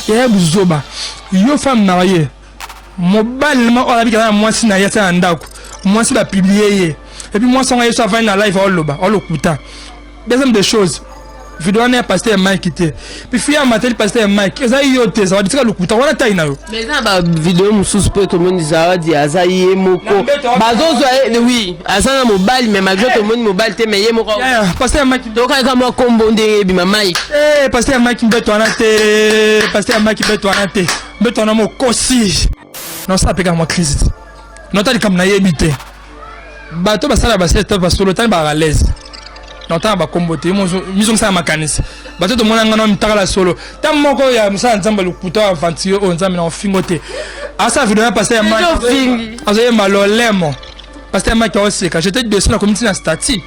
Yaya buzoba. Yo femme mariée. Mobali ma oyo alabiki aza na mwasi na ye asala na ndako. Mwasi ba publier ye. Et puis mwasi yango ye so avandi na live aoloba, aolokuta. Deuxième des choses. Video wana ya pasteur Mike te. Puis fille amateli pasteur Mike. Eza yo te, zawadi tika lokuta wana taille na yo. Mais eza ba video mosusu mpe tomoni Zawadi aza ye moko. Bazozwa ye oui, aza na mobali mais malgré tomoni mobali te mais ye moko. Yeah, pasteur Mike tokaka mwa kombo ndenge ebima Mike. Eh, pasteur Mike mbeto wana te. Pasteur Mike mbeto wana te. Mbeto wana mokosi. Non, ça apeka mwa crise. Nota likambo nayebi te. Bato basala basete basolo tani ba à l'aise. Na bakombo te mizongisa ya makanisi bato tomona nga na mitakala solo ta moko ya mosala nzambe lokuta aventure oyo nzambe na ofingo te asala video ya pasteur ya Mike azoyemba lolemo pasteur Mike aoseka j'étais dessus na komiti na statut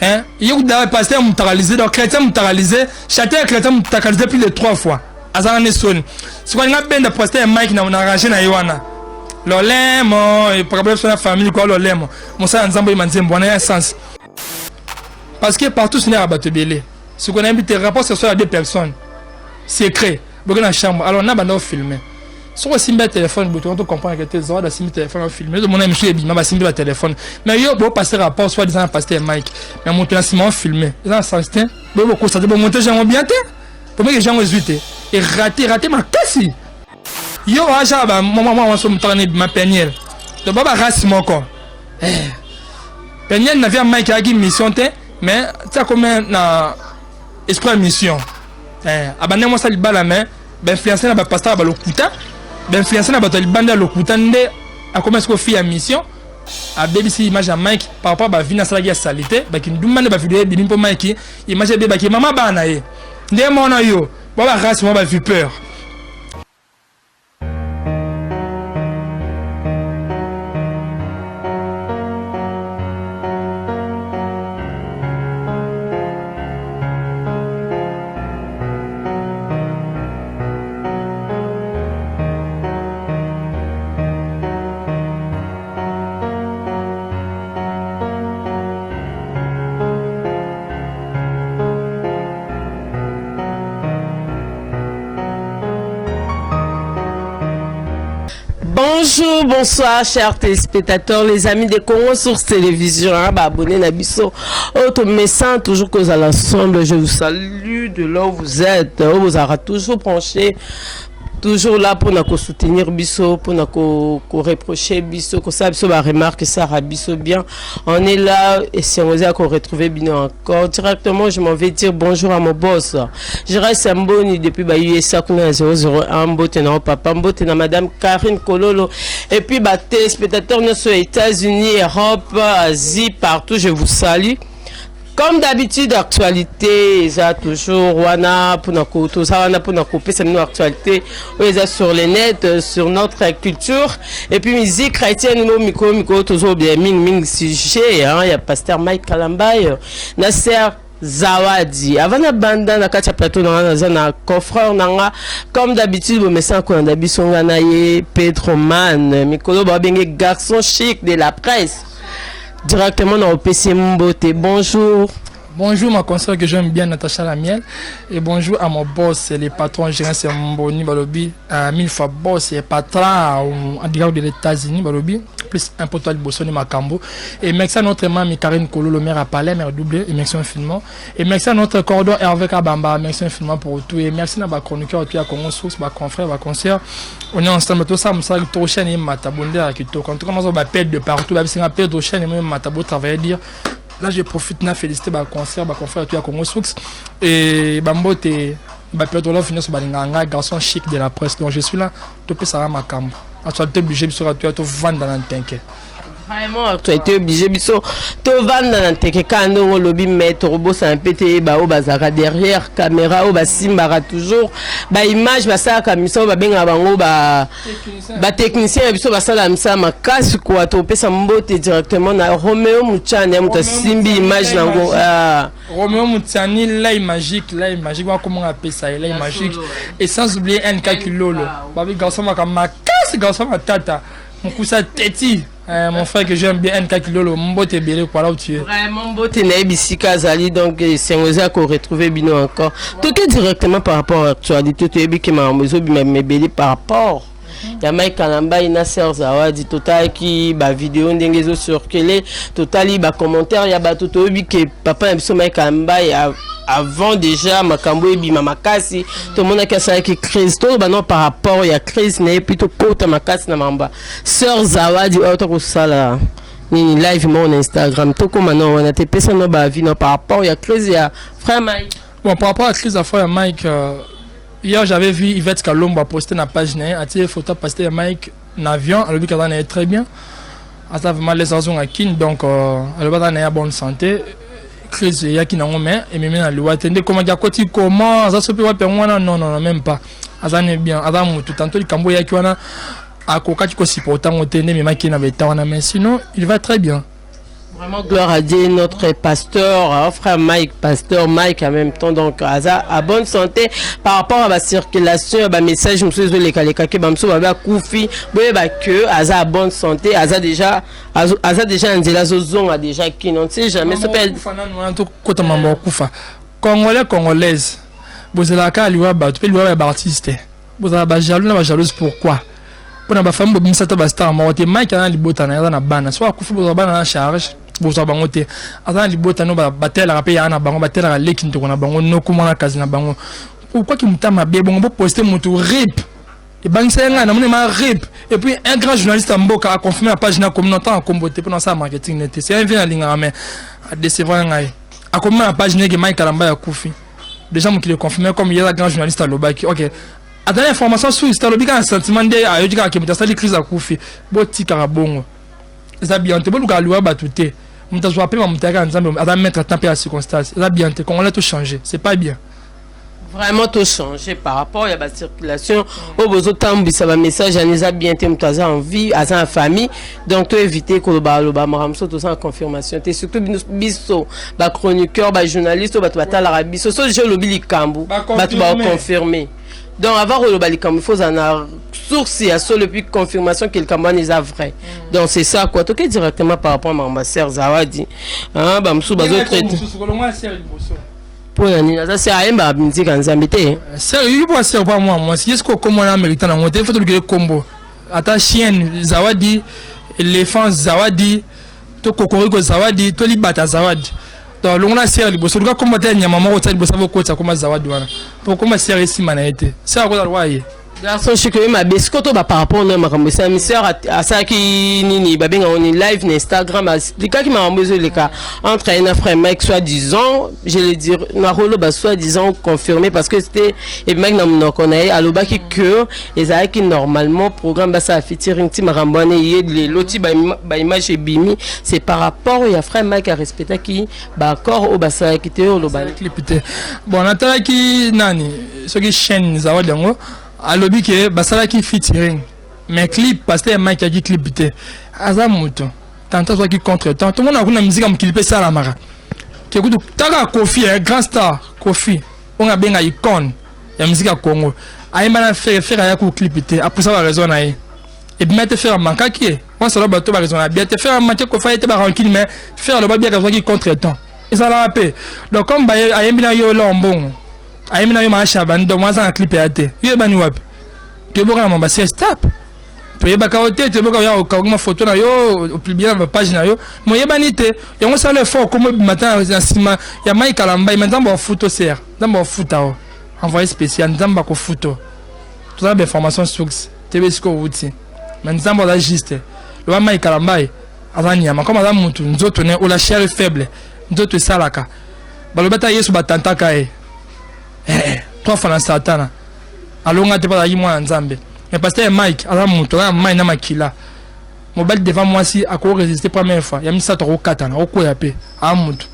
hein ye kuda pasteur mutakalisé donc chrétien mutakalisé chanteur chrétien mutakalisé plus de trois fois azalaka nde soni sikoyo alinga benda pasteur ya Mike na range na ye wana lolemo problème so na famille kwa lolemo mosala nzambe oyeba nzembo wana ya sens parce que partout ce n'est bato ebele sikoyo nayebi te rapport sexuel ya deux personnes secret boke na chambre alors na banda ofilme soki osimbi ya telefone boye tokoki comprendre que te zawadi asimbi telefone ofilme ozomona misu ebima basimbi ba telefone mais yo bopasse rapport soit disant na pasteur Mike mais moto na nsima ofilme eza na sens te boye bokosa te bomontage yango bien te pomeke jango ezwi te erate rate makasi yo aja ba mwa mwa so mutaka ne bima peniel to ba ba race moko eh peniel na via Mike ayaki mission te mais tia comme na esprit ya mission eh abandaki mwasi ya libala mais ba influence na ba pasteur ya balokuta ba influence na bato ya libanda ya lokuta nde akomi sikoyo fille ya mission abebisi image ya Mike par rapport ba vie asalaki ya salite bakindumba nde ba video ebimi mpo Mike image ebebaki mama bana na ye nde mona yo ba ba race mwa ba vipeur. Bonjour, bonsoir, chers téléspectateurs, les amis de Congo Source Télévision, hein, bah, abonnés na biso, autre message toujours que à l'ensemble, je vous salue de là où vous êtes, vous aurez toujours branché toujours là pour nous soutenir biso pour nous reprocher biso ko ça biso ba remarque ça biso bien. On est là et si on a qu'on retrouver bino encore directement. Je m'en vais dire bonjour à mon boss. Je reste Mboni depuis ba USA kuna 001 mbote na papa mbote na madame Karine Kololo et puis ba téléspectateurs nous sur États-Unis, Europe, Asie, partout, je vous salue. Comme d'habitude, actualité, eza toujours wana pona ko toza wana pona kopesa bino actualité oyo eza sur le net, sur notre culture et puis musique chrétienne. No mikolo mikolo tozobela mingi mingi sujet hein, ya pasteur Mike Kalambay na sœur Zawadi. Avant na banda na kati ya plateau na nga, naza na confrère na nga comme d'habitude, bomesana kolanda biso nga na ye Pedro Man mikolo babenge garçon chic de la presse. Directement na opesi mbote. Bonjour. Bonjour ma consoeur que j'aime bien, Natacha Lamiel. Et bonjour à mon boss, le patron gérant, c'est Mboni Balobi. Mille fois boss et patron en direct de l'États-Unis, Balobi. Plus un pote Bossoni Makambo. Et merci à notre mamie Karine Kolo, le maire à Palais, maire doublé. Et merci infiniment. Et merci à notre cordon Hervé Kabamba. Merci infiniment pour tout. Et merci à ma chroniqueur, à Congo Source, ma confrère, ma consoeur. On est ensemble, tout ça, ça, trop chaîne et Matabonde à Kito. En tout cas, moi, on m'appelle de partout. C'est un peu de chaîne et même Matabo travailler dire. Là, je profite de féliciter ma consoeur, ma confrère, tout à Congo Source. Et Bambote, ma Pedro Love, nous garçon chic de la presse. Donc, je suis là, tout ça, ma cambre. Actualité obligée, biso tu to vanda na ntenke. Vraiment, actualité obligée, biso to vanda na nteke ka ndongo lobi mais tokobosana mpe te ba oyo bazalaka derrière caméra oyo basimbaka toujours ba image basalaka misala oyo babengaka bango ba technicien ya biso basalaka misala makasi kwa. Topesa mbote directement na Romeo Muchani ya moto asimbi image nango. Romeo Mutiani, l'œil magique, l'œil magique, moi comment on appelle ça, l'œil magique. Et sans oublier NK Kilolo. Babi garçon maka makasi, garçon matata. Mukusa teti. Mon frère que j'aime bien, NK Kilolo, mbote ebele quoi, là où tu es. Vraiment mbote na ye bisika azali. Donc esengo eza koretrouver bino encore. Toke directement par rapport à actualité. Toyebi ke makambo ezobima ebele par rapport ya Mike Kalambai na Sœur Zawadi. Totalaki bavideo ndenge ezocircule, totali bacommentaire ya bato. Toyebi ke papa na biso Mike Kalambai, avant déjà makambo ebima makasi, tomonaki asalaki crise. Toloba no par rapport ya crise na ye, puis tokota makasi na makambo ya Sœur Zawadi oyo tokosala nini, live moko na Instagram. Tokóma no wana te, pesa no baavis no par rapport ya crise ya frère Mike. Bon, par rapport à la crise ya frère Mike, hier j'avais vu Yvette Kalombo a posté na page na ye, atie photo pasteur Mike na avion, alobi kaza na ye très bien, aza vraiment les azonga Kin. Donc alobi aza na ye bonne santé. Crise eyaki nango, mais ememi na liwa te. Nde komaki akoti comment, aza so mpe wapi yango wana? Non, non, non, même pas, aza ne bien, aza motu. Tantôt likambo eyaki wana, akokaki kosupporter yango te, nde ememaki ye na beta wana, mais sinon il va très bien. Vraiment, gloire à Dieu, notre pasteur, hein, frère Mike, pasteur Mike en même temps, donc, à bonne santé. Par rapport à la circulation, à message, monsieur les bamso, baba kufi, boye que aza à bonne santé, aza déjà nzela azozonga déjà Kin, on ne sait jamais. Ça peut être. Kota mambo kufa. Congolais, Congolaise, bozelaka aliwa bato pe liwa ya baartiste, bozala bajaloux na bajalouse. Pourquoi? Mpona bafamille bobimisa ata bastar moko te. Mike aza na libota na ye, aza na bana. So akufi, bozala bana na charge, bozwa bango te. Aza na libota no, batelaka mpe yaa na bango, batelaka leki, ndeko na bango, noko, mwana kasi na bango. Pourquoi ki moto mabe bongo boposte motu rip? Ebangisa ye ngai, namoni ma rip. Et puis un grand journaliste ya mboka aconfirme na page na communauté en kombo te, mpona asala marketing nete. C'est un vieux nalingaka, mais adécevoir ngai. Akomi na page neke Mike Kalamba akufi déjà, mokili econfirme comme ye aza grand journaliste. Alobaki ok, atali information source, alobi kaka sentiment nde ayoki kaka ke moto asali crise akufi. Botikaka bongo, eza bien te. Bolukaka liwa bato te. Moto azwa mpe mamoto yaka Nzambe, aza maître temps mpe ya circonstance. Eza bien te. Congolais, to changer, c'est pas bien. Vraiment, tochanger par rapport ya bacirculation oyo bozotambwisa bamessage yana, eza bien te. Moto aza en vie, aza en famille, donc toévite koloba aloba makambo mosusu toza na confirmation te. Surtout biso bachroniqueur, bajournaliste oyo bato batalaka biso, so deja olobi likambo, bato baoconfirme. Donc avant koloba likambo, il faut ozala na source ya solo, puis confirmation ke likambo wana eza vrai. Donc c'est ça quoi. Toke directement par rapport à makambo ya Sœur Zawadi. Bamosusu bazotraite mpo na nini aza se ayembaka miziki ya Nzambe te. Sœur yo po sœur pa mwa mwasi ye, soki okóma na mérite nango te, faut tolukele kombo, ata chienne Zawadi, éléphant Zawadi, to kokoriko Zawadi, to libata Zawadi. Donc longola sœur liboso, luka kombo te ya nyama moko otya liboso, bokotisa koma Zawadi wana, po koma sœur esima na ye te. Sœur akozala lwa ye. Garçon chiko ye mabe. Sikoyo to ba par rapport na makambo esalami, sœur asalaki nini, babengaka nini, live na Instagram, aexplikaki makambo ezoleka entre ye na frère Mike, soit disant, je le dire, nakoloba soit disant confirmé, parce que c'était ebimaki na monoko na ye. Alobaki que ezalaki normalement programme basala featuring ti makambo wana eye lelo, ti baimage ebimi, c'est par rapport ya frère Mike arespectaki baaccord oyo basalaki te. Oyo oloba? Clip te. Bon, natalaki nani, soki chaîne Zawadi yango, alobi ke basalaki featuring, mais clip, pasteur Mike yaki clip te. Aza moto, tantôt azwaki contre temps. Tomona kuna musique ya mokili mpe esalamaka ke kutu taka Kofi, grand star Kofi oyo abenga icône ya musique ya Congo, ayemba na Ferre. Ferre ayaki clip te, apusa baraison na ye, ebima te. Ferre amankaki ye wasala bato baraison na bien te. Ferre amanke Kofi, aye te barancune, mais Ferre aloba biaka azwaki contre temps, ezalaka mpe. Donc comme ayembi na yo eloko mbongo, ayembi na yo maasha bani, donc aza na clip ya te. Yo yebani wapi? Toyeboka na mambasi stap, toyebaka yo te. Toyebaka ya okangama photo na yo, opublie na bapage na yo, moyebani te. Yango osala effort, okoma ebima ta na nsima ya Mai Kalambai. Ma Nzambe afuta osere, Nzambe afuta o envoyé spécial, Nzambe akofuta. Toza na bainformation source, toyebi esika owuti, mais Nzambe aza juste. Loba Mai Kalambai aza nyama comme aza mutu, nzoto ne ola chair est faible, nzoto esalaka. Balobi ata Yesu batantaka ye trois fois na Satana, alonga te mpo azalaki mwana Nzambe. Mais pasteur Mike aza moto, aza na mai na makila. Mobali devant mwasi akorésister première fois, ya misato akokatana, akokwea mpe. Aza motu,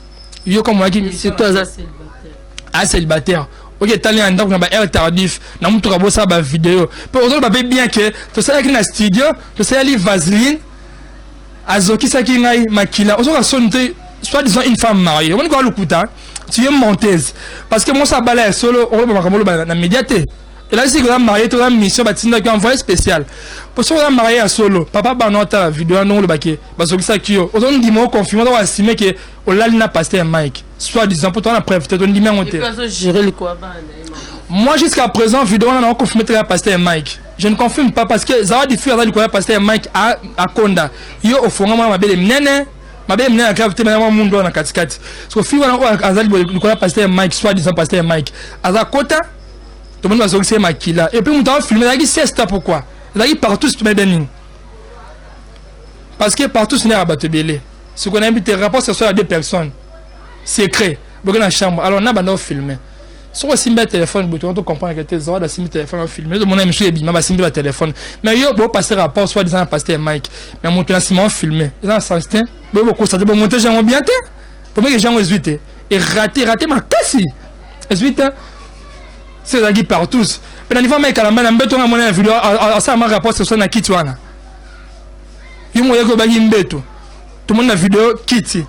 yo comme oyaki Surtout aza célibataire. Aza célibataire, oki etali na ndako na ba heure tardif na mutuka, bosala bavideo mpe ozoloba mpe bien ke tosalaki na studio, tosaleli vaseline, azokisaki ngai makila. Ozoka soni te? Soit disant une femme mariée, omoni koya lokuta, tu es menteuse, parce que mwasi abala ya solo, okoloba makambo oloba na média te. Elakisi koza marié te, oza mission batindaki envoyé spécial. Po soki oza marié ya solo, papa bana otala video wana ndongo olobaki bazokisaki yo, ozondima oconfirme, oza koassume ke olali na pasteur Mike soit disant, po toza na preuve te, tondimi yango te. Moi, jusqu'à présent, video wana na confirme te ya pasteur Mike, je ne confirme pas, parce que Zawadi fille aza likolo ya pasteur Mike akonda. Yo ofonga mwana mabele minene, mabele minene ya grave te, mwa mundu wana katikati. So fille wana oyo aza likolo ya pasteur Mike, soit disant pasteur Mike, aza kota, tomoni bazongisi ye makila. Et puis moto afilme ezalaki sieste. Pourquoi ezalaki partout? Toyebi nini? Parce que partout sinaka bato ebele. Sikoyo nayebi te, rapport sexuel ya deux personnes secret, boke na chambre, alors na banda ofilme. Soki osimbi ya telefone boye, toka tocomprendre ke te Zawadi asimbi telefone ofilme. Tomona misu ebima, basimbi batelefone, mais yo bopase rapport soit disant na pasteur Mike, mais moto na nsima ofilme, eza na sens te. Boye bokosa te, bomonte yango bien te, pomeke yango ezwi te, erate rate makasi, ezwi te. Se ezalaki partout mpe na niveau Mike Kalamba na mbeto nga mona ya video asalama rapport sexuel na kiti wana. Yo moyaki obaki mbeto, tomoni na video kiti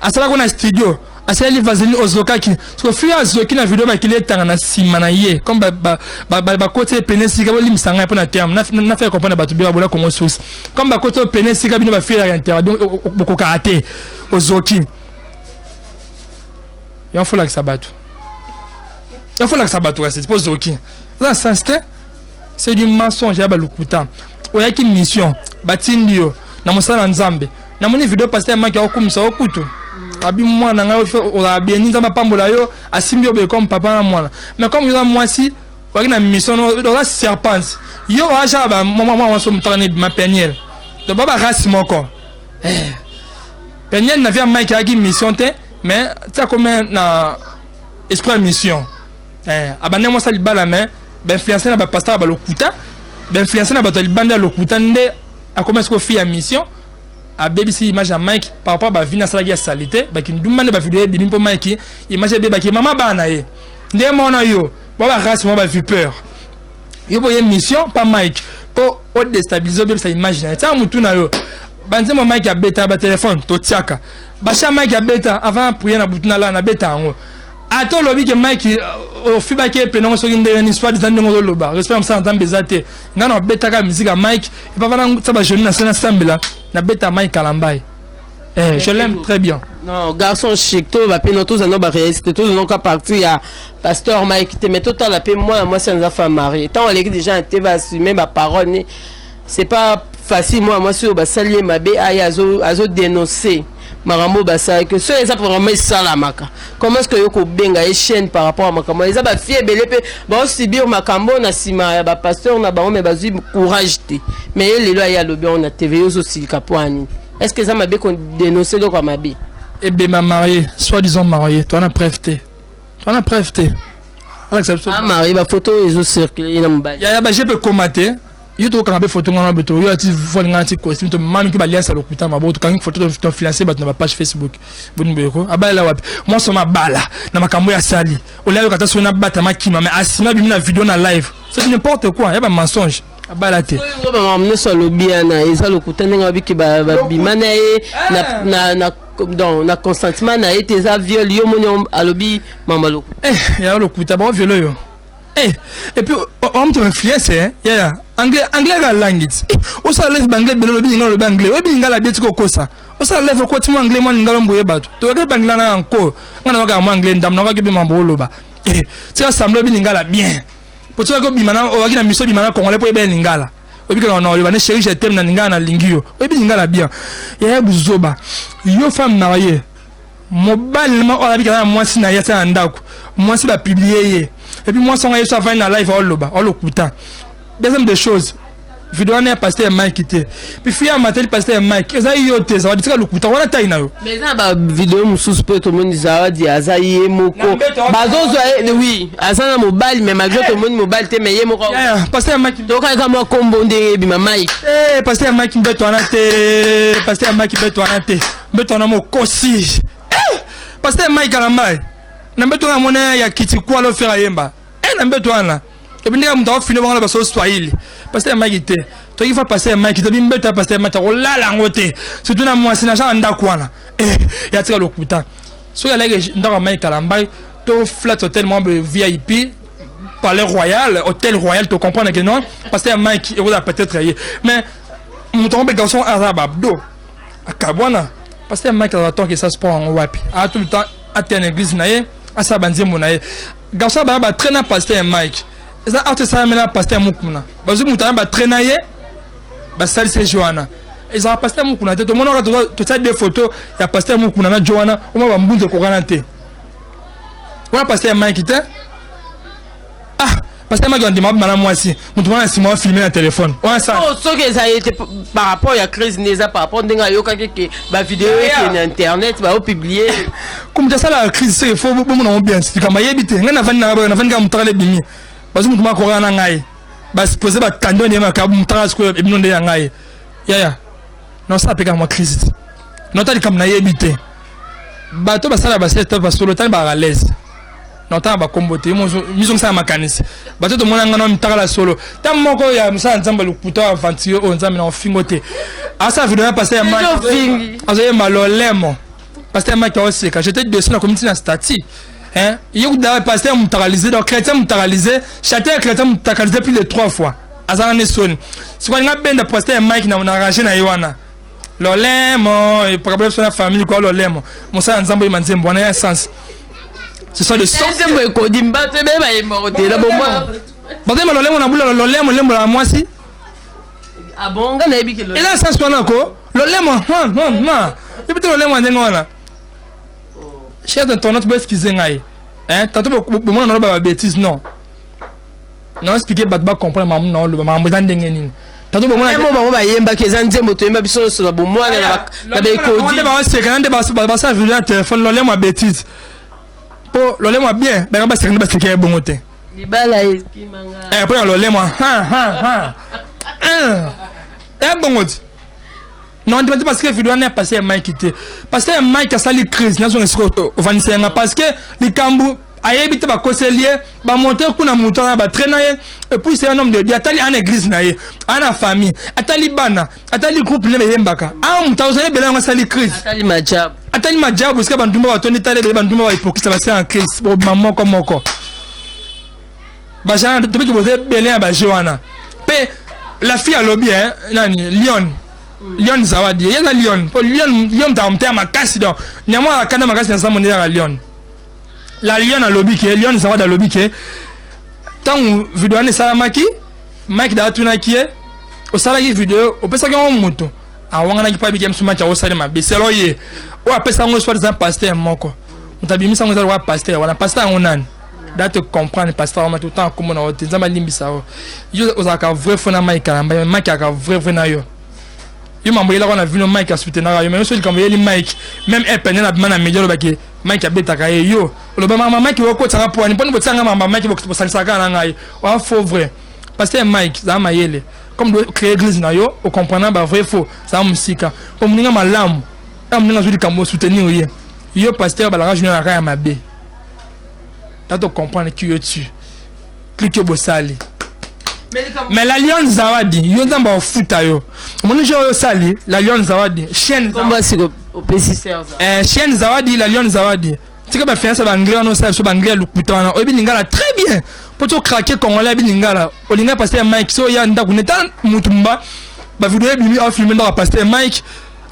asalaki na studio, asaleli vaseline, ozokaki. Siko fille azoki na video, bakili etanga na nsima na ye comme bakoti ye pene esika. Bolimbisa ngai mpo na terme na faire comprendre bato bino babola Congo Source. Comme bakoti oyo pene esika bino bafille ya interdit, bokokaka te, ozoki. Yango folakisa bato, yango folakisa bato, kasi mpo ozoki, eza na sens te. C'est du mensonge ya balukuta. Oyaki mission, batindi yo na mosala na Nzambe. Namoni video, pasteur Mike aokumisa okutu abi mwana ngai ozala béni, Nzambe apambola yo, asimbi yo boye comme papa na mwana. Mais comme oza mwasi, oyaki na mission, oza serpente. Yo oaja mwana mwasi omutaka na ebima Peniel, donc ba barace moko. Peniel na vie ya Mike ayaki mission te, mais tia kome na esprit ya mission. Abandi mwasi ya libala, mais bainfluence na bapasteur ya balokuta, bainfluence na bato ya libanda ya lokuta, nde akomi sikoyo fille ya mission. Abebisi image ya Mike par rapport bavini asalaki ya saleté, bakindumba, nde bavideo ebimi mpo Mike image ebebaki. Mama bana na ye nde mona yo ba barace mwa bavipeur. Yo boye mission pa Mike mpo odestabilize, obebisa image na ye. Tiaka motu na yo, banzembo Mike abeta, batelefone totiaka, basha Mike abeta avant prière na butu na lala nabeta yango. Ata olobi ke Mike ofibaki ye penango soki ndenge nini, soit disant ndenge ozoloba, respect ya mosala Nzambe eza te. Ngai na obetaka musique ya Mike epa vana tia bagenou na se, nasambela, nabeta Mike Kalambai. Eh, je l'aime très bien. Non, garçon chic, to ba pe no toza no ba réaliste, toza no ka parti ya pasteur Mike te, mais totala pe mwana mwasi aza femme mariée. Tant aleki déjà te va assumer ba parole ni c'est pas facile. Mwana mwasi oyo basali ye mabe, aya azo azo dénoncer makambo oyo basalaki. So eza vraiment esalamaka, comment est-ce que yo kobenga ye chaîne par rapport à makambo eza? Bafille ebele mpe baosubir makambo na nsima ya bapasteur na bango, mais bazwi courage te. Mais ye lelo aye alobi yango na TV, yo ozosilika mpo ani? Est ce que eza mabe kodénonce eloko ya mabe? Ebema marié, soit disant marié, toza na preuve te, toza na preuve te. Alakisa biso. Amarié, bafoto oyo ezocircule ye na mobali. Ya baje mpe ekoma te. Yo tokokanga mpe foto ngana beto, yo ati voile, ngana ti costume, to mami ki baliance ya lokuta maboko, tokangi foto, tofinance bato na bapage Facebook. Boni boyeko abalela wapi? Mwasi mabala na makambo ya asali, olia yoka ata soki nabata makima, mais asima abimi na video na live, c'est n'importe quoi, ya bamensonge, abala te. Oyo bamakambo nyonso alobi wana eza lokuta, ndenge babiki babima na ye donc na consentement na ye te, eza viol. Yo moni alobi mama lokuta. Eh, ya lokuta, bao viol oyo. Eh, et puis on te influence, hein, yaya anglais, anglais ka langue ti osala live, banglais ebele. Olobi lingala, olobi anglais, oyebi lingala bien, tika okosa. Osala live, okoti mwa anglais, mwa lingala, mboye bato toyoki bangila na yanko. Nga na mwa anglais ndambo nakaki mpe mambo oloba. Eh, tika semblant, oyebi lingala bien, po soki obima na owaki na miso, obima na congolais mpo oyeba lingala. Oyebi kaka na oloba ne chéri je t'aime na lingala, nalingi yo, oyebi lingala bien. Yaya buzoba, yo femme mariée, mobali ma oyo alabiki aza na mwasi na ye, asala na ndako, mwasi bapublie ye, et puis mwasi yango ye so avandi na live, aoloba, aolokuta. Deuxième des choses, video wana ya pasteur Mike te. Puis fille amateli pasteur Mike, eza yo te Zawadi, tika lokuta wana, tai na yo. Mais eza na bavideo mosusu mpe tomoni Zawadi aza ye moko, bazozwa ye. Oui, aza na mobali, mais malgré tomoni mobali te, mais ye moko. Pasteur Mike. Tokaka mwa kombo ndenge ebima Mike. Eh, pasteur Mike, mbeto wana te. Pasteur Mike, mbeto wana te, mbeto wana mokosi. Eh, pasteur Mike Kalambai na mbeto wana mona ya kiti kwala ofera yemba. Eh, na mbeto wana epi ndenge moto akofine bango na baso swahili. Pasteur Mike te, toki fa pasteur Mike, tobi mbeto ya pasteur Mike akolala yango te, surtout na mwasi na genre ndako wana. Eh, ya tika lokuta. Soki alaki ndako ya Mike Kalambai to flat hotel mwa vip. Palais Royal, Hôtel Royal, to comprendre que non, pasteur Mike ekozala peut-être ye, mais moto yango mpe garçon aza babdo akabwana. Pasteur Mike azala tant que ça sport yango wapi, aa tout le temps ateya na église na ye, asala banzembo na ye. Garçon baya batrain na pasteur Mike, eza acte esalami na pasteur Mukuna, bazwi moto aya batrain na ye, basalisi ye wana. Ezala pasteur Mukuna te, tomonaka totia deux photos ya pasteur Mukuna na jo wana, oma bambunzu ekokana te. Wana pasteur Mike te. Ah, pasteur Mike andima abima na mwasi, moto wana nsima afilme na telefone wana sa. Oh, soki eza ye te par rapport ya crise nde eza par rapport ndenge ayokaki ke bavideo ekende na internet baopublie. Ko moto asalaka crise, soki fo bomona ngo bien, likambo ayebi te. Ngai navandi na navandi kaka, motakala ebimi, bazwi moto makoka na ngai, basupose batandi nde makabu motakala sikoyo ebino nde ya ngai. Yaya, nasala mpe kaka mwa crise te, nota likambo nayebi te. Bato basala basete basolo tani baka l'aise na otanga bakombo te, mizongisaka makanisi. Bato tomona nga na mitakala solo ta moko ya mosala Nzambe, lokuta, aventure oyo Nzambe na ofingo te. Asala video ya pasteur ya Mike, azoyemba lolemo, pasteur Mike aoseka. J'étais dessus, nakomi ntina statut, hein, ye kuda pasteur mutakalisé, donc chrétien mutakalisé, chanteur chrétien mutakalisé plus de trois fois. Azala ne soni sikoyo, alinga benda pasteur Mike na rage na ye wana. Lolemo problème so na famille kwa lolemo, mosala Nzambe oyeba nzembo wana ya sens, ce sont des sens. Nzembo ekodi, bato ebele bayembako te na bomwa. Bazoyemba lolemo na bula, lolemo lembo ya mwasi. Ah bon, nga nayebi ke eza sens wana ko lolemo ebi te, lolemo ya ndenge wana. Chers internautes, boexcuse ngai, hein, tantôt bomona naloba babêtise. Non, na expliquer bato bacomprendre makambo na oloba, makambo eza ndenge nini. Tantôt bomona nzembo bango bayembaki, eza nzembo toyemba biso nyonso na bomwana na baekodi. Nde baseka nde basala video na telefone, lolemo ya bêtise, mpo lolemo ya bien baka baseka nde baseka ya bongo te. Libala ekimanga. Mpo na lolemo ya bongo ti non, ndima te, parce que video wana ya pasteur Mike te. Pasteur Mike asali crise, nazonga esika ovandisa yanga, parce que likambo ayebi te, bakoseli ye, bamonte kuna, moto wana batrain na ye. Et puis c'est un homme de Dieu, atali ana église na ye, ana famille, atali bana, atali groupe nde bayembaka. A moto azali ebele yango, asali crise. Atali majabu. Atali majabu, esika bandumba batondi, tali ebele bandumba bahypocrite basala na crise, bobima moko moko. Bajana tobiki boza ebele ya baje wana. Mpe la fille alobi, nani, Lion, Lion Zawadi, ye eza Lion, po Lion, Lion mutaka moto ya makasi, donc nyama akanda makasi na nsambo nde yaka Lion. La Lion alobi ke, Lion Zawadi alobi ke ntango video wana esalamaki, Mike da atunaki ye: osalaki video, opesaki yango moto? Awanganaki mpo abiki miso Mike akosali mabe. Selo ye oyo apesa yango, soit eza pasteur moko, moto abimisa yango eza lokola pasteur wana. Pasteur yango nani? Da te comprendre pasteur wana, tout temps komona yo te. Nzambe alimbisa yo, yo ozalaka vrai fo na Mike Kalamba. Mike azalaka vrai vrai na yo. Yo mambo eyelaka na vino, Mike asoutenaka yo, mais so likambo eyeli Mike, même epene na bima na media, olobaki Mike abetaka ye. Yo oloba mama Mike okotisaka poani mponi botianga mama Mike, bosangisaka kaka na ngai oa faux vrai. Pasteur Mike, zala mayele, comme do créer église na yo, ocomprendre ba vrai faux, zala mosika, po moninga malamu ya moninga azwi likambo, osoutenir ye. Yo pasteur balaka junior yaka ya mabe, ta to comprendre qui yo tu clique yo bosali. Mais la Lion Zawadi, yo Nzambe aofuta yo. Omoni jo oyo osali, la Lion Zawadi, chaîne chaîne Zawadi, la Lion Zawadi, tika bafiance baanglais wana osala biso baanglais ya lokuta wana. Oyebi lingala très bien, mpo to craquer congolais ayebi lingala. Olingai pasteur Mike so oya ndako neta mutu mba bavideo ebimi, afilme ndako ya pasteur Mike,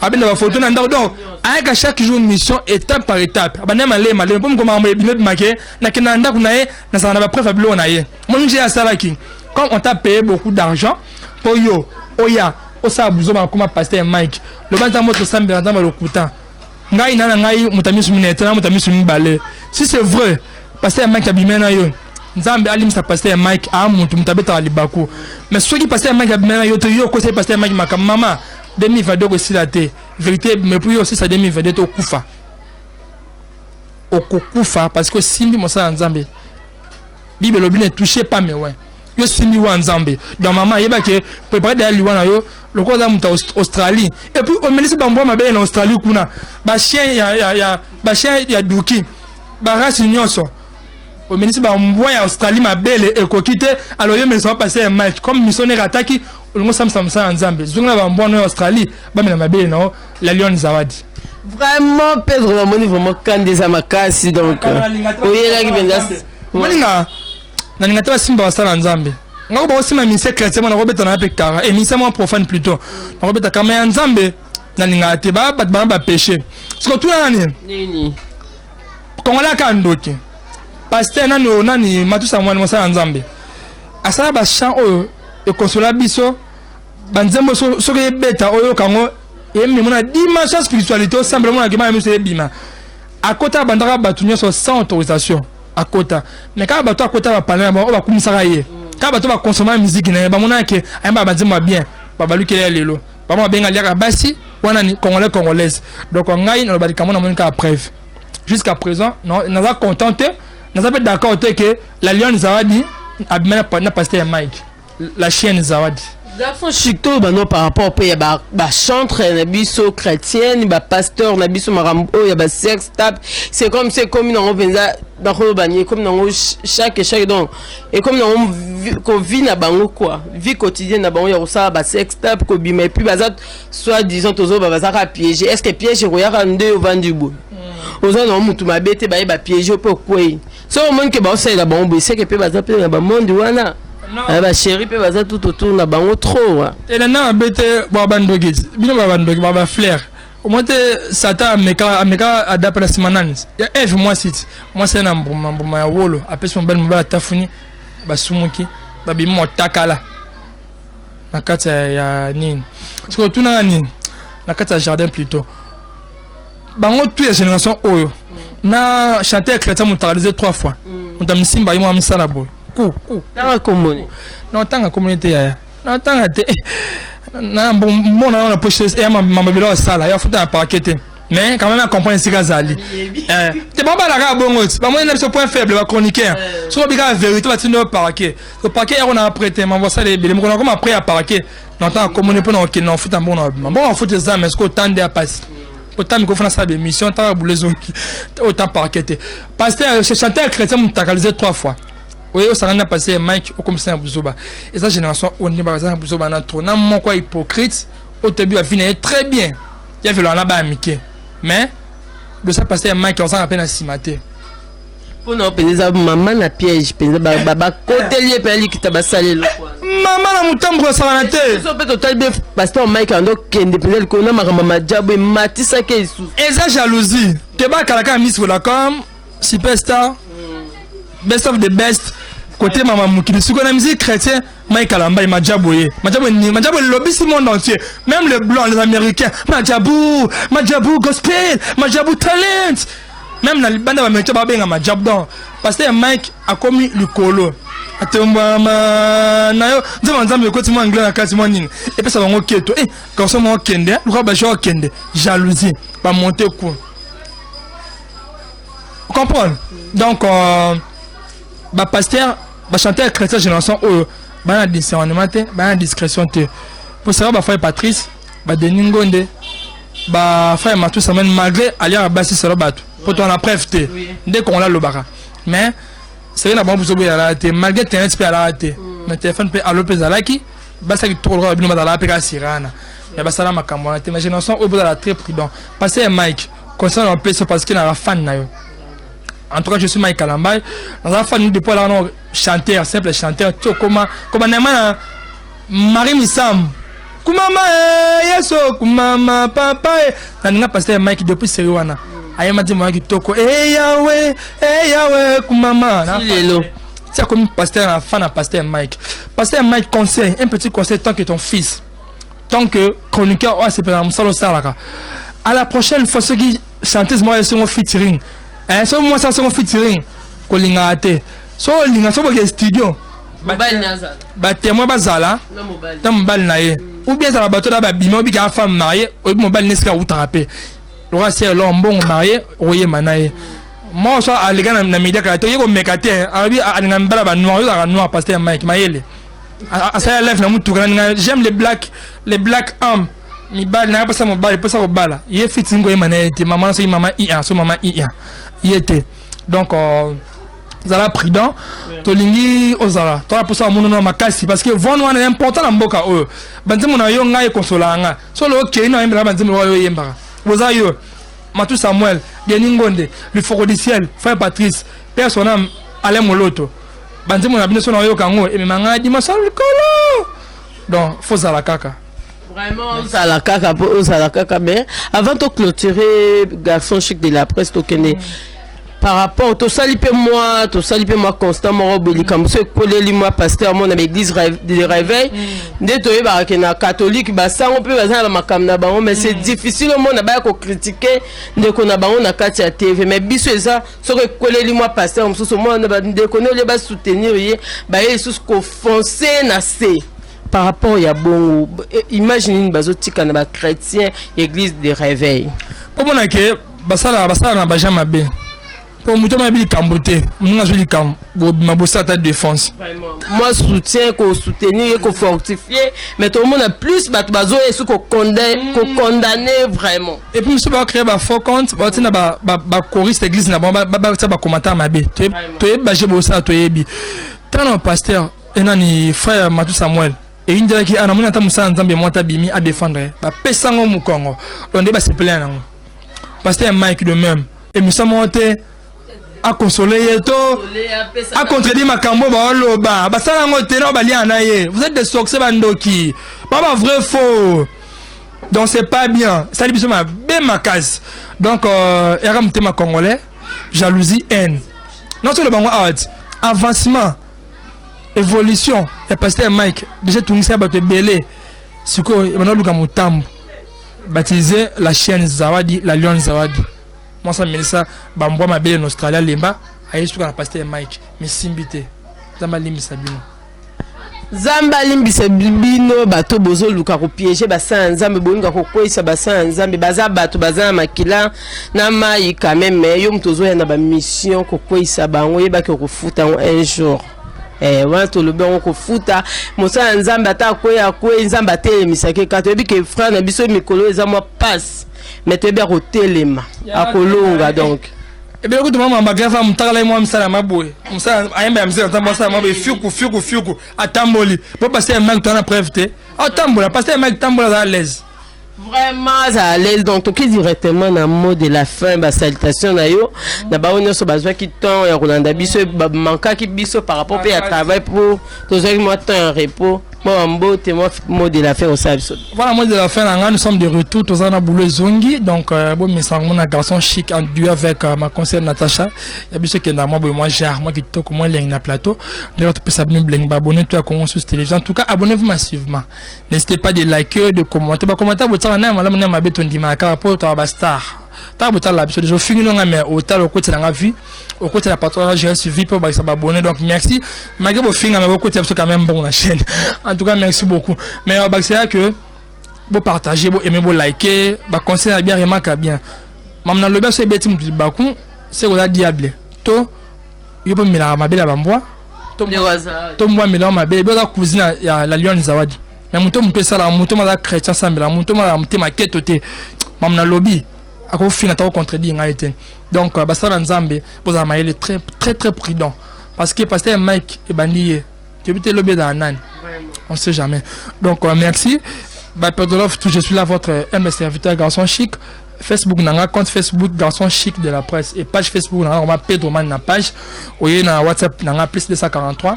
abenda bafoto na ndako. Donc ayaka chaque jour mission étape par étape, abanda malema malema, mpo mokoma makambo ebimi ebimake. Nakenda na ndako na ye, nazala na bapreuve ya biloko na ye. Moni nje asalaki, comme on t'a payé beaucoup d'argent mpo yo oya osala buzoba nakoma pasteur Mike, loba Nzambe tosambela Nzambe lokuta. Ngai na ngai moto ya miso minene te, na moto ya miso mibale. Si c'est vrai pasteur Mike abime na yo, Nzambe alimisa pasteur Mike, aa moto abetaka libaku. Mais soki pasteur Mike abime na yo te, yo okosaki pasteur Mike makambo, mama, 2022 kosila te, vérité. Mais puis yo osisa 2022 te, okufa, okokufa, parce que osimbi mosala ya Nzambe. Bible elobi: ne touchez pas mes oints. Yo simbi wa Nzambe. Donc mama, yeba ke préparer deya liwa na yo, lokola oza moto ya Australie, et puis omelisi bambwa mabele na Australie kuna, bachien ya bachien ya duki, barace nyonso, omelisi bambwa ya Australie mabele ekoki te. Alors yo omelisa bapase ya Mike comme missionnaire, ataki olingo osambisa mosala ya Nzambe, zonga na bambwa no ya Australie, bamela mabele na yo, la Lion Zawadi. Vraiment Pedro, namoni vraiment kanda eza makasi, donc oyelaki mpenza. Moninga. Nalinga te basimba basala Nzambe. Ngako bakosimba ministère chrétien mwana nakobeta na mpe kara e ministère mwa profane plutôt. Nakobeta kama ya Nzambe nalingaka te ba bato bana ba péché. Siko tuna nani? Nini? Congolais aka ndoki. Pasteur nani nani Matusa mwana mosala Nzambe. Asala ba chant oyo ekonsola biso banzembo soki ebeta oyoka yango ememo na dimension spiritualité osambela omona kema ya miso ebima. Akota abandaka bato nyonso sans autorisation. Akota mais kaka bato akota bapale na bango oyo bakumisaka ye, kaka bato bakonsoma musique na ye, bamonaka ke ayembaka banzembo ya bien, babalukela ya lelo bango babenga liaka basi wana ni congolais congolaise. Donc ngai naloba likambo namoni kaka preuve jusqu'à présent naza content te, naza mpe d'accord te ke la Lionne Zawadi abima na pasteur ya Mike, la chienne Zawadi. Garçon chic to bano par rapport pe ya ba ba chantre na biso chrétienne, ba pasteur na biso makambo oyo ya ba sex tape, c'est comme c'est comme nango penza bakolo bani comme nango chaque chaque donc et comme nango ko vie na bango quoi, vie quotidienne na bango ya kosala ba sex tape ko bima et puis baza soit disant tozo ba bazaka piégé. Est-ce que piège koyaka nde ovandi boye oza na mutu mabe te baye ba piégé pe okwei so omoni ke baosalela bango boye seke pe baza pe na ba monde wana. Ah, ba chéri pe baza tout autour na bango trop. Elanda mabe te bwa bandoki bino ba bandoki ba ba flair omoni te Satan ameka ameka adapa na nsima nani ya Eve mwasi ti mwasi na mbuma mbuma ya wolo apesi mobali mobali atafuni basumuki babimi motakala na kati ya nini soki otunaka nini na kati ya jardin plutôt bango tout ya génération oyo na chanteur chrétien motakalize 3 fois moto amisimba ye mwa misala boye ku ku tanga komoni na tanga komoni te yaya na tanga te na mbona na poche ya mama bilo sala ya futa na parquet te mais quand même à comprendre esika azali te babalaka bongo ti bamoni na biso point faible ba chroniqueur soki obika vérité batindi yo parquet so parquet yako na après te mambo asala ebele mokolo nakoma après ya parquet na ntanga komoni mpona kokende na ofuta mbongo na babima mbongo afuta eza mais soki otande ya pasi autant microphone asala bémission ntanga bule ezongi autant parquet te. Pasteur chanteur chrétien motakalize 3 fois oye osangani na pasteur Mike okomisa na buzoba eza génération oyo nde baza na buzoba na trop na moko ya hypocrite oyo toyebi bavi na ye très bien ya velo wana baya mike mais dosa pasteur Mike osanga mpe na nsima te mpona mpenza eza mama na piège mpenza bakoteli ye mpe alikita basali eloko wana. Mama na motambo kosakana te so mpe totali be pasteur Mike ando kende mpenza likolo na makambo ya majabu ematisaki lisusu eza jalousie te bakala kaka miss Vodacom superstar best of the best côté mama mokili sikoyo na musique chrétien Mike Kalambay majabu ye majabu ni majabu elobisi monde entier même les blancs les américains majabu majabu gospel majabu talent même na libanda ba américain babenga majabu. Donc pasteur Mike akomi likolo atombwama na yo nzambe nzambe ekoti mwa anglais na kati mwa nini epesa bango keto eh garçon moko kende luka ba joueur kende jalousie ba monter coup comprendre. Donc ba pasteur ba chanteur chrétien génération oyo bana discernement te bana discrétion te pour savoir ba frère Patrice ba Denis Ngonde ba frère Matou Samuel malgré aliaka basi solo bato po to na preuve te nde kongola lobaka mais c'est na bango biso boyalaka te malgré internet mpe alaka te mais téléphone mpe alo mpe ezalaki basaki toko lokola bino bazalaka mpe kaka sirana mais basala makambo wana te. Mais génération oyo bozala très prudent. Pasteur Mike conseil na opesa parce que na fan na yo. En tout cas je suis Mike Kalambay naza fan depuis alaka na chanteur simple chanteur ti okoma kobanda na Marie Misamu kumama yeso kumama papa naninga pasteur Mike depuis série wana ayema nzembo wana kitoko yawe yawe kumama lelo ti akomi pasteur na fan na pasteur Mike. Pasteur Mike conseil, un petit conseil tant que ton fils, tant que chroniqueur oyo asepela na mosala osalaka, à la prochaine fois soki chanteuse moko esongo featuring soki mwasi asongo featuring kolingaka te so olinga so boke studio batémoin bazala na mobali na ye ou bien ezala bato na babima obika femme mariée oyebi mobali nesika awutaka mpe lokola se eloko mbongo marié oyema na ye moko so aleka na media kala te oye komeka te alobi alinga mibala banoir ozalaka noir. Pasteur Mike mayele asala live na mutuka naninga j'aime les black, les black hommes mibali nanga mposa mobali mposa kobala ye fiti ngoyema na ye te mama soki mama i1 so mama i1 ye te. Donc zala prudent tolingi ozala tola mposa bamonono ya makasi parce que voix wana important na mboka oyo banzembo na yo ngai ekonsolaka nga so lo okei na oyembelaka banzembo oyo oyembaka boza yo Matou Samuel, Denis Ngonde, le Foro du Ciel, Frère Patrice, Père son âme, Alain Moloto. Banzembo na bino so nayoka yango emema ngai dimension likolo. Donc faut zala kaka. Vraiment ozala kaka po ozala kaka. Mais avant to clôturer, garçon chic de la presse, tokende par rapport tosali mpe mwa constat moko boye. Likambo so ekweleli mwa pasteur mo na baéglise de réveil, nde toyebaka ke na catholique basango mpe baza na bamakambo na bango, mais c'est difficile omona baya kocritiquer ndeko na bango na kati ya TV. Mais biso eza soki ekweleli mwa pasteur mosusu, omona bandeko ne olie basoutenir ye, baye lisusu kofoncer na se. Par rapport ya bongo, image nini bazotika na bachrétien église de réveil? Mpo mona ke basala na bajean mabe, mpo moto amayebi likambo te, moninga azwi likambo, bobima bosala ata défense. Moi soutien, kosoutenir ye, kofortifier, mais tomona plus bato bazoya esu kocondamner vraiment. Et puis mosusu bacréer bafaux compte, batina bachoriste église na bango, batia bacommentaire mabe. Toyebi baje bosala, toyebi ntango na pasteur enani frère Matu Samuel eyindelaki ana moni ata mosala Nzambe mwa ata bimi adéfendre, bapesango mokongo. Donc nde basepele yango. Pasteur Mike de même, émission moko te akonsole ye to acontredire makambo baoloba, basala yango te na balia na ye. Vous êtes des sorciers, bandoki, ba ba vrai faux. Donc c'est pas bien, esali biso mabe makasi. Donc eyaka motema congolais, jalousie, haine. Nyonso bango awa ti avancement, évolution ya pasteur Mike déjà tungisa bato ebele. Sikoyo bana luka motambo, baptiser la chienne Zawadi, la lionne Zawadi, mwasi amelisa bambwa mabele na Australie, alemba, aye suka na pasteur Mike. Mesimbi te. Nzambe alimbisa bino. Nzambe alimbisa bino, bato bozoluka kopiéger basala ya Nzambe, bolinga kokweyisa basala ya Nzambe. Baza bato, baza na makila na mai quand même. Mais yo moto ozoya na bamission kokweyisa bango, oyebaki okofuta yango un jour. Wana tolobi yango, kofuta mosala ya Nzambe. Ata akwei, akwei, Nzambe atelemisaki kaka. Toyebi ke frère na biso mikolo eza mwa passe, mais toyebi akotelema, akolonga. Donc ebele kutu mama magrafa mutakala ye mwa misala ya maboye, mosala ayemba ya misala, ntango asala maboye, fiuku fiuku fiuku, atamboli po pasteur Mike towana preuve te, atambola. Pasteur Mike tambola, aza à l'aise. Vraiment aza à l'aise. Donc toki directement na mot de la fin, basalutation na yo na bango nyonso bazwaki temps ya kolanda biso, bamankaki biso par rapport mpe ya travail, pour tozwaki mwa temps ya repos, mwa bambote, mwa mot de la fin osala biso. Voilà, mot de la fin na nga. Nous sommes de retour, toza na boulot ezongi. Donc bomesanga mona garçon chic en duo avec ma conseillère Natacha ya biso. Ekenda mwa boye, mwa genre mwa kitoko, mwa elengi na plateau. Ndenge topesa bino bilengi, baabonné to ya Congo Source Télévision. En tout cas, abonnez-vous massivement, n'hésitez pas de liker, de commenter. Bacommentaire botiaka na ya malamu na ya mabe, tondimaka kaka mpo toka bastar. Ntango botala biso deja, ofingi nonga, mais otala, okotela nga vie, okotela patron géré suivi mpo bakisa baabonné. Donc merci, malgré bofinga, mais bokotela biso quand même bon na chaîne. En tout cas, merci beaucoup. Mais bakisaka que bopartager, boaimer, boliker, baconseil na bien, remarque bien. Mama nalobi aso ebeti motu libaku, se koza diable to yo mpo melaka mabele ya bambwa to mbwa melaka mabe ebe oza cousine ya la lionne Zawadi. Mais moto esalaka moto mo aza chrétien, asambelaka, moto mo azala motema keto te. Mama nalobi akofina ta kocontredire ngai te. Donc basala Nzambe, bozala mayele, très très très prudent, parce que pasteur Mike ebandi ye, toyebi te elobi ezala nani, on sait jamais. Donc merci Baperdolov tout. Je suis là, votre humble serviteur, garçon chic. Facebook nanga, compte Facebook garçon chic de la presse, et page Facebook nanga vraiment Pedro Man na page oye na WhatsApp nanga plus 243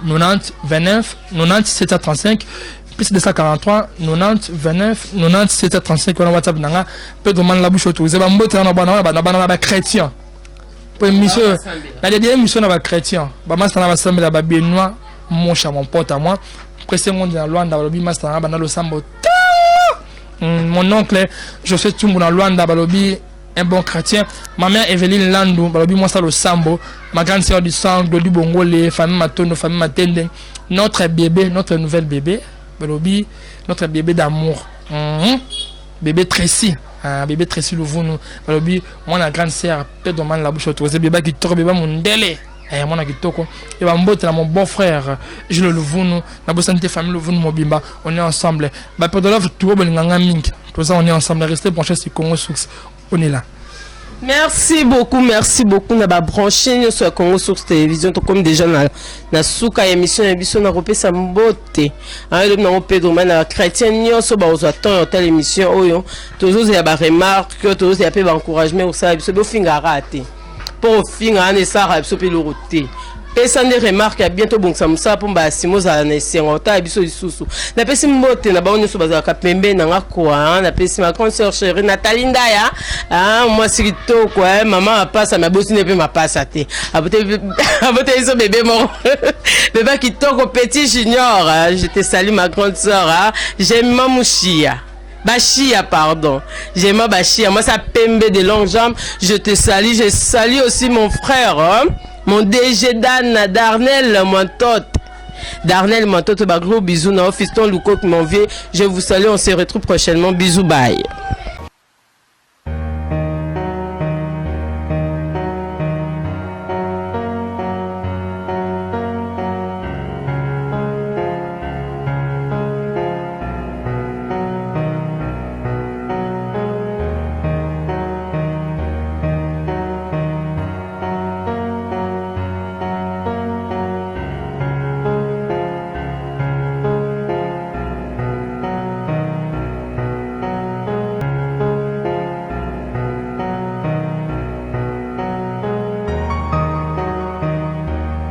90 29 90 735, plus 243 90 29 90 735, wana WhatsApp nanga, Pedro Man la bouche autorisée. Bambote na bana na bana na bachrétien po émission na dédié émission na bachrétien, bamasta na basambela, babenoit Mosha, mon pote à moi, presse monde na Luanda, balobi masta na bana losambo. Mon oncle José Tumbu na Luanda, balobi un bon chrétien. Ma mère Evelyne Landou, balobi moi ça le sambo. Ma grande sœur du sang, Glody Bongole, famille Matondo, famille Matende, notre bébé, notre nouvelle bébé, balobi notre bébé d'amour. Bébé Tracy, hein, bébé Tracy Louvounu, balobi moi la grande sœur Pedro Man la bouche autorisée, bébé qui bébé mundele. Mwana kitoko e bambote na mon bon frère Jules Luvunu, nabosani te famille Luvunu mobimba. On est ensemble, bapedolove tuo bolinganga mingi, toza, on est ensemble. Restez branchés sur Congo Source, on est là. Merci beaucoup, merci beaucoup na babranché nyonso ya Congo Source Télévision. Tokomi déjà na suka ya émission na biso. Na kopesa mbote ayelobi nango Pedro Mai na bachrétien nyonso bakozwa temps ya otala émission oyo. Tozozela baremarque, tozozela mpe baencouragement kosala biso. Bofingaka te, mpo kofinga wana esalaka biso mpe eloko te. Pesa nde remarque ya bien, tobongisa mosala mpo mbala nsima ozala na esengo otala biso lisusu. Napesi mbote na bango nyonso bazalaka pembeni na nga kwa. Napesi ma grande sœur chérie Nathalie Ndaya, mwasi kitoko, mama mapasa, me abosi nde mpe mapasa te, aboteli biso bebe moko, bebe kitoko, petit junior. Je te salue, ma grande sœur Jemima Mushia Bachia, pardon. J'aime Bachia. Moi, ça pembe de longues jambes. Je te salue. Je salue aussi mon frère, hein? Mon DG Dan, Darnel, mon tot. Darnel, mon tot, bah, gros bisous. Non, fiston Loukok, mon vieux. Je vous salue. On se retrouve prochainement. Bisous, bye.